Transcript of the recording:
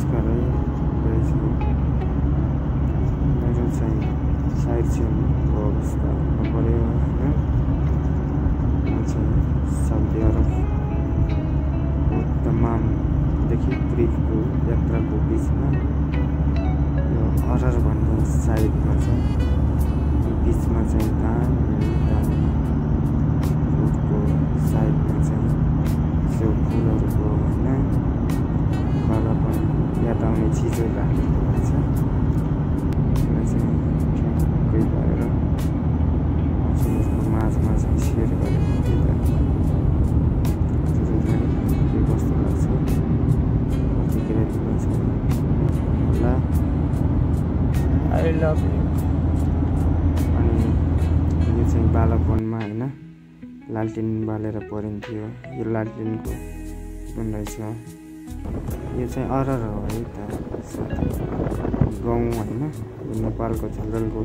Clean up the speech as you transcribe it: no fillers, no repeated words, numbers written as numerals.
नमस्कार है रहेछ मेरो चाहिँ साइड सिनको अवस्था हेर्नु पऱ्यो होइन। म चाहिँ साउदी अरबको दमामदेखि त्रिफको यात्राको बिचमा यो अरर भन्ने साइडमा छ। यो बिचमा चाहिँ दामी रोडको साइडमा चाहिँ त्यो फुलहरूको होइन बालापन याद आउने चिजहरू राखेको रहेछ। त्यसलाई चाहिँ ठ्याक्कै भएर हजुरहरूको माझमा चाहिँ सेयर गरेको थिएँ। हजुरहरूलाई के कस्तो लाग्छ प्रतिक्रिया दिनु छ होला। I love you. अनि यो चाहिँ बालापनमा होइन लालटिन बालेर परिन्थ्यो। यो लालटिनको कुन रहेछ यो चाहिँ अरर हो है त गाउँ होइन। यो नेपालको झलरलको